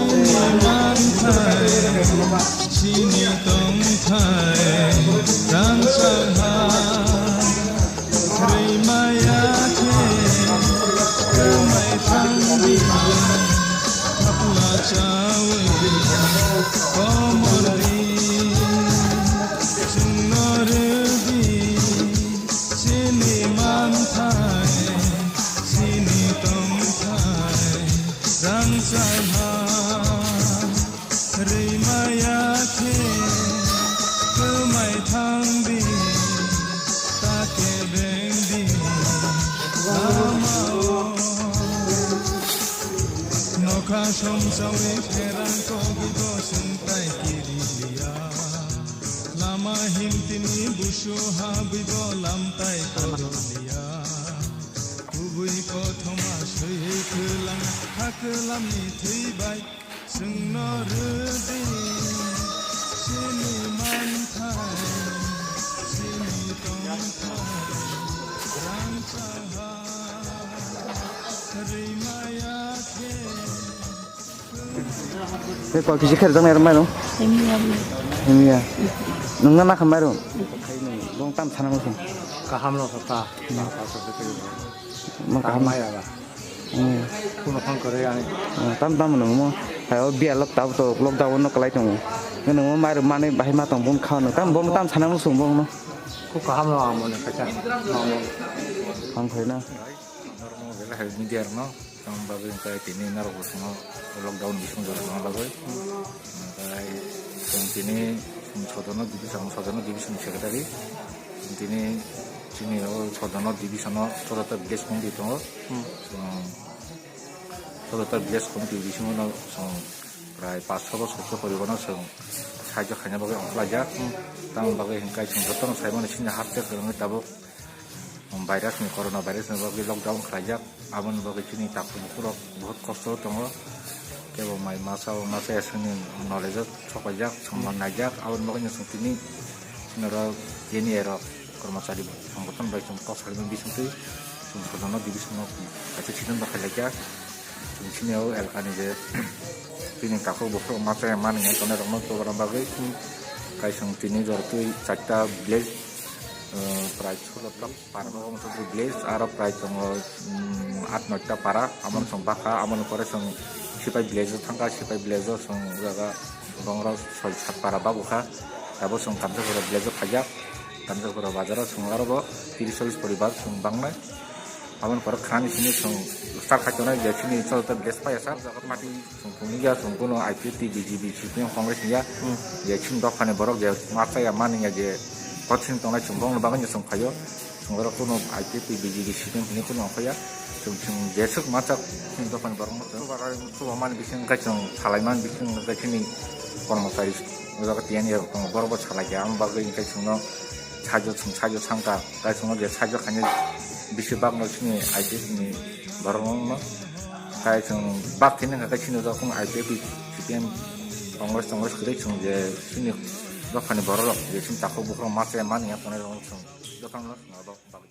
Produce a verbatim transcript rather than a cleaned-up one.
Chini manthai, chini tongthai, rangchak ha. Rwi maya khe, kwmai thangdi, thapla chawi, komordi, chwngno rwdi, chini manthai, chini tongthai, rangchak ha. Rwi maya khe kwmai thangdi, ta kebengdi lamao. Nokha somsawi pherang kogwi bo chwng tai kiri liya. Lama himtini busu habwi bo lam tai kotor liya. Kubui kothoma swi kwlang ha kwlamni thwi bai. Chwngno rwdi chini manthai, chini tongthai, rangchak ha rwi maya khe. Tei kok kisi kher jang nai rw mairum? Himya. Himya. Nungna nakha mairum? Bong tam sana musi. Kaham no sota. Hmm. Mang kaham. Maya ba. Hmm. Kuno phang kore ani. Hmm, tam tam no mo. Hai o biya lok tab to lockdown no kalai tongo. Nung mo mairum mani bahai ma tong bun kha no. Tam bong tam sana musi bong no. Ku kaham no amo ne kacha. Amo. Phang khai na. Normal gela hai media no. Tamo bagwi hwnkhe tini norok bwskango lockdown bising jorok tongna bagwi. Hwnkhe chwng tini Sodono division, Sodono division secretary. Tini chini o Sodono division o Sodoto village committee tongo. Hmm. Chwng Sodoto village committee bisingo no chwng prai paanch sho bosor khe poribono chwng sahajyo khaina bagwi ongkhlaijak. Hmm. Tamo bagwi hwnkhe chwng jotono saimano chini hapjak kwrwngwi tabuk. Virus ni, corona virus ni bagwi lockdown khlaijak, aboni bagwi chini takhuk bukhuk rok bahut kosto o tongo. Kebo mai masa o masa ya chwngni knowledge o sok paijak, chwngno naijak, aboni bagwi no chwng tini chini oro T N A rok kormochari songboton bai chwng kok salima bisingtwi chwng Sodono division o kaisa siddhanto khlailaijak. Chwng sini o elkani je chini takhuk bukhuk masa ya mani ya tongnai rokno tubuna bagwi kaisa tini jora twi charta village, eh, prai solo ta para no village aro prai tongo, mm, at noita para amon song baka amon pore song sipai village o thangka sipai village o song jaga bongra soi sat para babu kha tabo song kamsa pura village o khaijak kamsa pura bazar o song aro bo tiris chollis poribar song bangnai. Aboni pore khani sini chwng start khai tongnai je chini chwng ta best paya sa jaga mati chwng phungni ya chwng kuno I P F T, B J P, C P M, Congress ni ya. Hmm. Je chini dophani borok je ma chaya mani ya je kothin tongnai chwng bongni bagwi chwng phaio. Chwng oro kuno I P F T, B J P, C P M hwnwi kuno ongkha ya. Chwng chwng jeswk ma chak chini dophani borok no chwng chuba mani bising wngkha chwng salai mani bising wngkha chini kormochari o jaga T N A rok tongo borok bo salai ya. Ang bagwi hwnkhe chwngno saijo chwng saijo sangkha. Tai chwngno je saijo khainai bisi bagno chini I P F ni borok wngno. Tai chwng bak thini hwnkha khe chini rok wng I P F ni C P M Congress Congress kwrwi chwng je chini dophani borok rok je chini takhuk bukhuk ma chaya mani ya tongnai rok chwng dophano chwng abo bagwi.